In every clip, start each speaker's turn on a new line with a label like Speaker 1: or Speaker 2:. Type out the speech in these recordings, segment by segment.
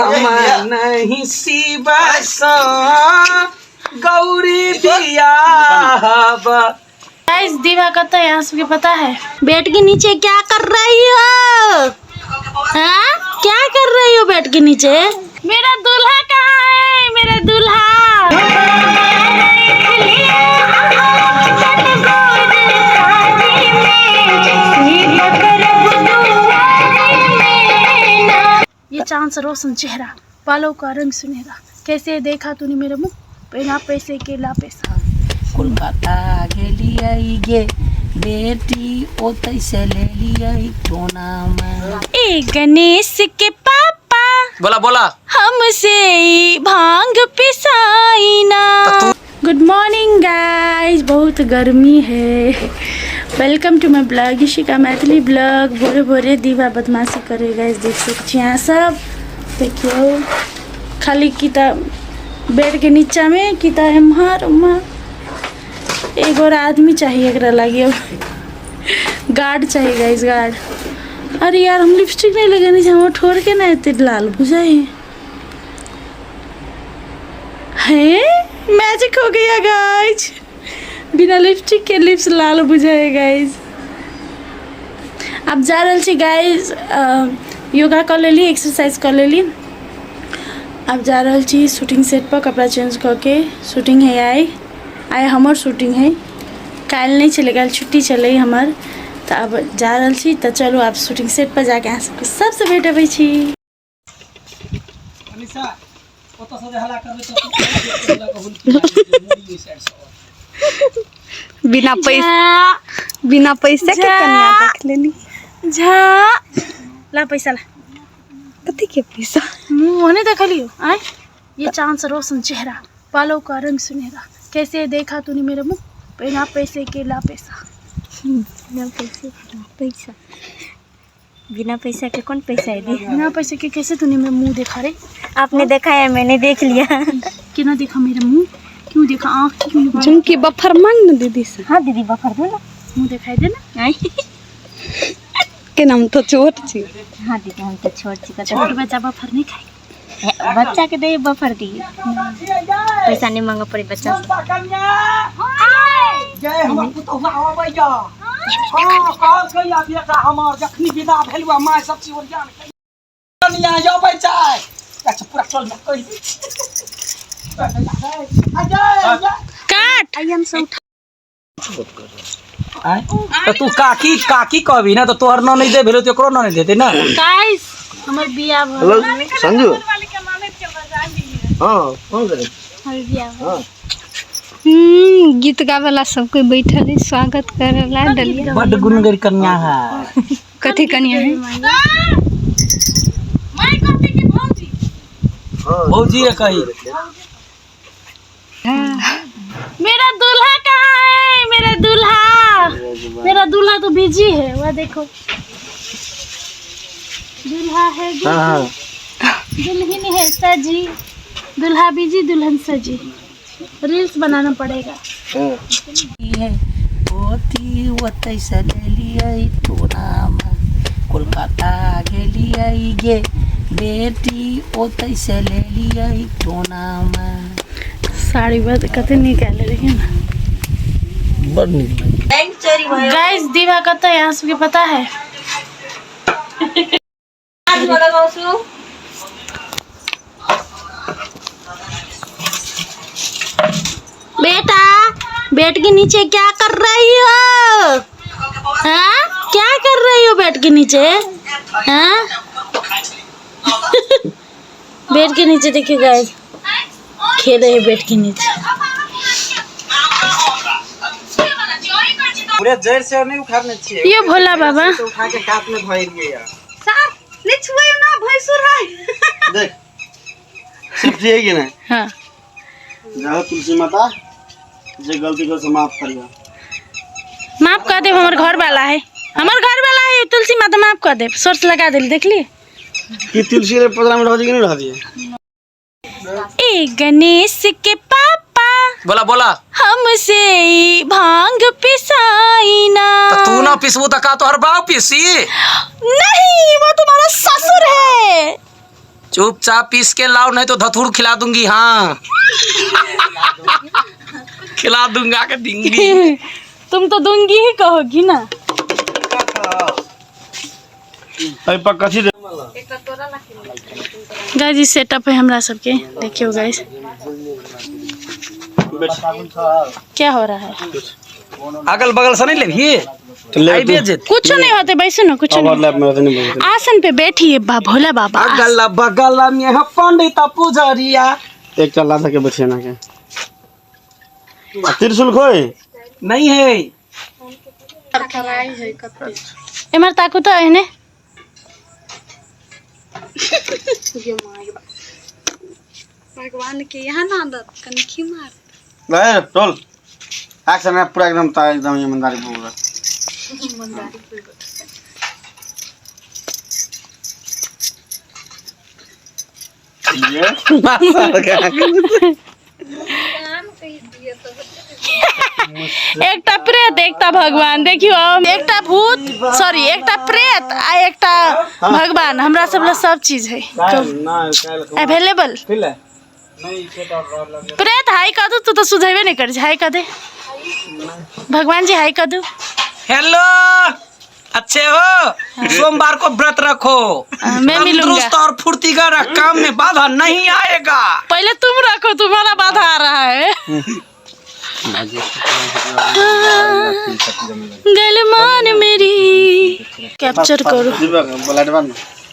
Speaker 1: नहीं शिवा गौरी बियाह।
Speaker 2: गाइस, दीवा कत है यहाँ सबके पता है?
Speaker 3: बेड के नीचे क्या कर रही हो? हाँ, क्या कर रही हो बेड के नीचे?
Speaker 2: मेरा दूल्हा कहाँ है? मेरा दूल्हा। ये चांद सा रोशन चेहरा, बालों का रंग सुनहरा, कैसे देखा तूने मेरा मुंह, बिना पैसे के ला पैसा।
Speaker 4: कोलकाता गेलियै गे बेटी, ओतै से लेलियै टोनामा।
Speaker 3: ए गणेश के पापा।
Speaker 1: बोला बोला।
Speaker 3: हमसे ई भांग पिसाई ना।
Speaker 2: गुड मॉर्निंग गाइस, बहुत गर्मी है। Welcome to my blog, Ishika Maithili blog. भोरे भोरे दीवा बदमाशी करे गाइस, देख सकै छी अहाँ सब। देखियौ खाली की तऽ बेडके नीचामे की तऽ एम्हर ओम्हर। एगो और आदमी चाहिए एकरा लागी, अब गार्ड चाहिए गाइस, गार्ड। अरे यार, हम लिपस्टिक नहीं लगेने छी, हमर ठोर के ना एते लाल बुझाइ है। मैजिक हो गया गाइस, बिना लिपस्टिक के लिप्स लाल बुझाए गाइस। आब जा रहल छी गाइस, योगा कऽ लेली, एक्सरसाइज कऽ लेली, आब जा रहल छी शूटिंग सेट पर कपड़ा चेंज कऽ के। शूटिंग है आइ, आइ हमर शूटिंग है, काल्हि नहि छलै, काल्हि छुट्टी छलै हमर। तऽ आब जा रहल छी, तऽ चलू आब शूटिंग सेट पर जाके अहाँ सबके सबसँ भेटबै छी।
Speaker 1: अनिशा, ओतऽ से जे हल्ला करबै तऽ हुलकी लागै छै, मुड़ी ओहि साइड से आओत।
Speaker 5: बिना पैसा, बिना पैसे के कन्या देख लेली।
Speaker 2: झा, ला पैसा ला।
Speaker 5: कथी के पैसा?
Speaker 2: मुँह नहीं देखलियो आय। ये चांद सा रोशन चेहरा, बालों का रंग सुनहरा, कैसे देखा तूने मेरा मुंह, बिना पैसे के ला पैसा।
Speaker 6: बिना पैसे के ला पैसा, बिना पैसा के कौन पैसा है दी?
Speaker 2: बिना पैसे के कैसे तूने मेरा मुंह देखा रे?
Speaker 6: आपने देखा है, मैंने देख लिया।
Speaker 2: क्यों देखा मेरा मुंह? क्यों देखा? आँख क्यों निकाली?
Speaker 5: झुमकी बफर मांग ना दीदी से।
Speaker 6: हाँ दीदी, बफर दो ना।
Speaker 2: मुंह दिखाई दे ना।
Speaker 6: आई।
Speaker 5: के नाम तो छोट छी।
Speaker 6: हाँ दीदी, हम तो छोट छी।
Speaker 2: छोट बच्चा बफर नहीं खाए।
Speaker 6: बच्चा के दे बफर दी, पैसा नहीं मांगा पड़े बच्चा से।
Speaker 1: जय हमर पुतहुआ अबैया। हाँ, कहलकै या बेटा हमर जखनी विदा भेलुआ माय सब चीज ओरियान कनिया अबै छै। अच्छा, पूरा टोल में कहि दै छी।
Speaker 2: काट।
Speaker 1: आँय? तऽ तू काकी काकी कहबी ना तऽ तोहर ननैदे भेलो तऽ एकरो ननैद हेतै ना।
Speaker 2: गाइस, हमर बियाह भ
Speaker 7: हेलो संजू, हाँ, फोन करे।
Speaker 2: हमर बियाह भ
Speaker 5: गीत गावेला सब कोई बैठल है स्वागत करेला डलिया।
Speaker 1: बड्ड गुणगर कन्या है।
Speaker 5: कथी कन्या है?
Speaker 1: भौजी रे कही।
Speaker 2: मेरा दूल्हा कहाँ है? मेरा दूल्हा, मेरा दूल्हा तो बिजी है। वह देखो, दूल्हा है, दुल्हन है सजी, दूल्हा बिजी दुल्हन सजी। रील्स बनाना पड़ेगा।
Speaker 4: पोथी ओतै से लेलियै टोनामा, कोलकाता गेलियै गे बेटी, ओतै से लेलियै टोनामा।
Speaker 2: साड़ी बद कते नीक आयल देखिए ना।
Speaker 7: बड़ नीक।
Speaker 2: गाइस, दीवा कत है यहाँ सबके पता है?
Speaker 3: बेटा, बेड के नीचे क्या कर रही हो? हाँ, क्या कर रही हो बेड के नीचे? हाँ, बेड के नीचे देखिए गाइस, खेल रहे हैं बेड के नीचे।
Speaker 1: पूरे जड़ से नहीं उखाड़ने छियै।
Speaker 2: ये भोला बाबा।
Speaker 1: उठा के कात में धइलियै या।
Speaker 5: नहीं छुए ना, भैंसुर है।
Speaker 7: देख, सेफ्टी है कि नहीं?
Speaker 2: हाँ।
Speaker 7: जाओ तुलसी माता, जे गलती कर से माफ करियो।
Speaker 2: माफ कर देब, हमर घर वाला है, हमर घर वाला है। तुलसी माता माफ कर देब। सोर्स लगा देली, देखली।
Speaker 7: कि तुलसी रे 15 मिनट हो कि नहीं रह दिए?
Speaker 3: ए गणेश के पापा।
Speaker 1: बोला बोला।
Speaker 3: हमसे ई भांग पिसाई ना।
Speaker 1: तऽ तू ना पिसबू तऽ का तोहर बाप पीसी?
Speaker 3: नहीं, वो तुम्हारा ससुर है।
Speaker 1: चुपचाप पीस के लाओ, नहीं तो धतूर खिला दूंगी। हाँ खिला दूंगा के दूंगी।
Speaker 2: तुम तो दूंगी ही कहोगी ना।
Speaker 7: एहि पर कथी
Speaker 2: गाइस ई सेटअप है हमरा सबके, देखियो गाइस क्या हो रहा है।
Speaker 1: अगल बगल से नहीं लेबही, आइबे जेत।
Speaker 2: कुछ नहीं होते, बैसो ना, कुछ नहीं।
Speaker 7: ओवरलैप में रहते नहीं बोलते।
Speaker 2: आसन पे बैठिए बा भोला बाबा।
Speaker 1: अगल बगल में है पंडित पुजरिया।
Speaker 7: एकटा लाधा के बैठिए ना के आ त्रिशूल खोइ
Speaker 1: नहीं है।
Speaker 2: एमर ताकू तो एहने।
Speaker 5: भगवान के यहाँ ना आदत कनखी मार।
Speaker 7: ले टोल एक्शन में पूरा एकदम ता एकदम ईमानदारी बोल रहा। ये
Speaker 2: एकटा प्रेत एकटा भगवान, देखियो एकटा भूत, सॉरी एकटा प्रेत आ एकटा भगवान, हमरा सब ला सब चीज है अवेलेबल। प्रेत हाई कह दू, तू तो सुझेबे नहीं कर, हाई कह दे भगवान जी, हाई कह दू।
Speaker 1: हेलो, अच्छे हो? सोमवार को व्रत रखो,
Speaker 2: मैं मिलूंगा।
Speaker 1: तंदुरुस्त और फुर्ती का काम में बाधा नहीं आएगा।
Speaker 2: पहले तुम रखो, तुम्हारा बाधा आ रहा है। गलमान मेरी कैप्चर करो।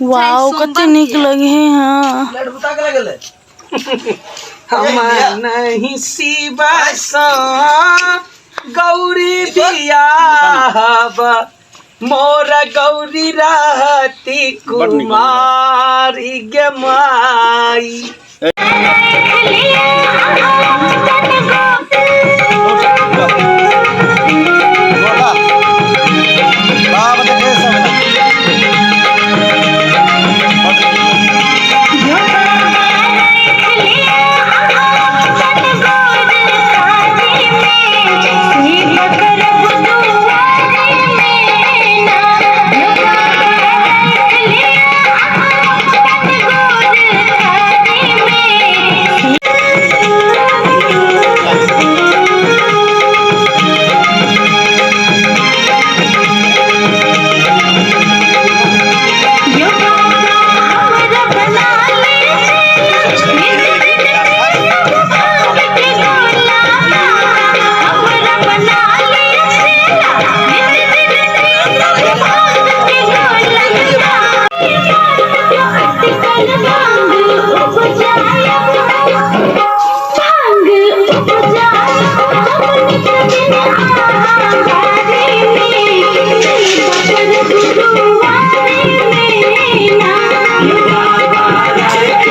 Speaker 2: वाओ कते निक लगे हैं। हाँ
Speaker 1: हम नहीं शिवा गौरी बियाह, मोर गौरी रहती कुमारी गे माई।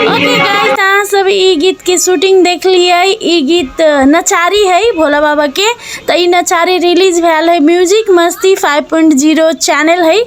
Speaker 2: ओके गाइस, अहाँ सब ई गीत के शूटिंग देख लियै। ई गीत नचारी है भोला बाबा के, तो ई नचारी रिलीज भेल है म्यूजिक मस्ती 5.0 चैनल है,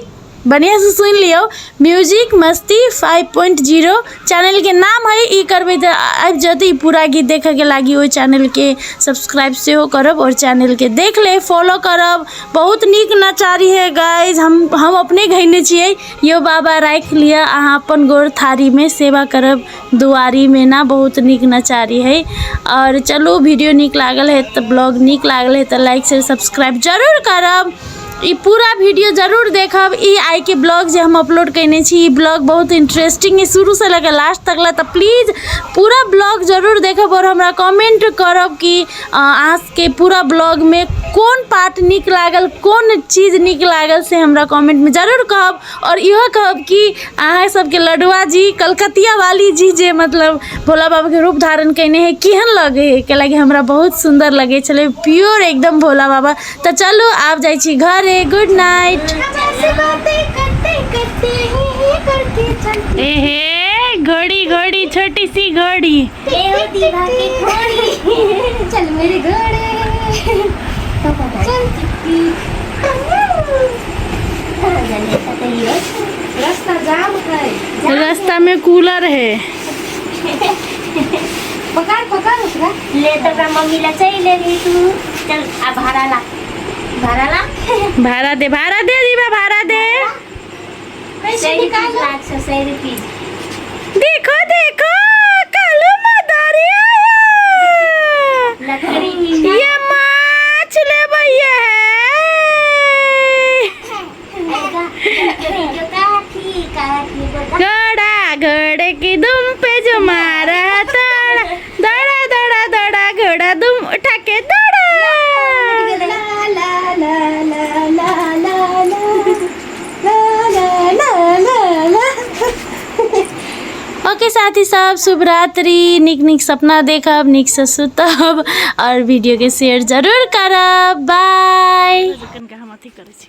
Speaker 2: बढ़िया से सुन लियौ। म्यूजिक मस्ती 5.0 चैनल के नाम है। ई करबै तऽ आबि जतै। ई पूरा गीत देखऽके लागी ओहि चैनलके सब्सक्राइब सेहो करब और चैनलके देख ले, फॉलो करब। बहुत नीक नचारी है गाइज, हम अपने गयने छियै। यो बाबा राखि लिअ अहाँ अपन गोर थारीमे, सेवा करब दुआरीमे ना। बहुत नीक नचारी है। और चलू वीडियो नीक लागल है तऽ ब्लॉग नीक लागल है तऽ लाइक शेयर सब्सक्राइब जरूर करब। ई पूरा वीडियो जरूर देखब। ई आइ के ब्लॉग जे हम अपलोड कयने छी, ई ब्लॉग बहुत इंटरेस्टिंग है शुरू से लऽ कऽ लास्ट तक ला, तऽ प्लीज पूरा ब्लॉग जरूर देखब और हमरा कमेंट करब कि अहाँके पूरा ब्लॉगमे कोन पार्ट नीक लागल, कोन चीज नीक लागल, से हमरा कमेंटमे जरूर कहब। और इहो कहब कि अहाँ सबके लडुआ जी, कलकतिया वाली जी जे मतलब भोला बाबाके रूप धारण कयने है, केहन लगे है? कैलाकि हमरा बहुत सुन्दर लगे छलै, प्योर एकदम भोला बाबा। तऽ चलू आब जाइ छी घरे। Good night. एहे घोड़ी घोड़ी छोटी सी घोड़ी,
Speaker 6: चल मेरे घोड़े चल। रास्ता जाम है,
Speaker 2: रास्ता में कूलर है।
Speaker 6: पकड़ पकड़ ओकरा ले तो ओकरा मम्मी ला चल लेबही तू। चल आ भाड़ा ला, भाड़ा ला,
Speaker 2: भाड़ा दे, भाड़ा दे दीबा, भाड़ा दे।
Speaker 6: सही रुपीज लाख सौ सही रुपीज।
Speaker 2: देखो घोड़े की दुम पे जो मारा हथौड़ा, दौड़ा दौड़ा दौड़ा घोड़ा दुम उठा के दौड़ा। ओके साथी सब, शुभ रात्रि। निक निक सपना देखब, निक से सुतब और वीडियो के शेयर जरूर करब। बाय। हम अथी करै छी।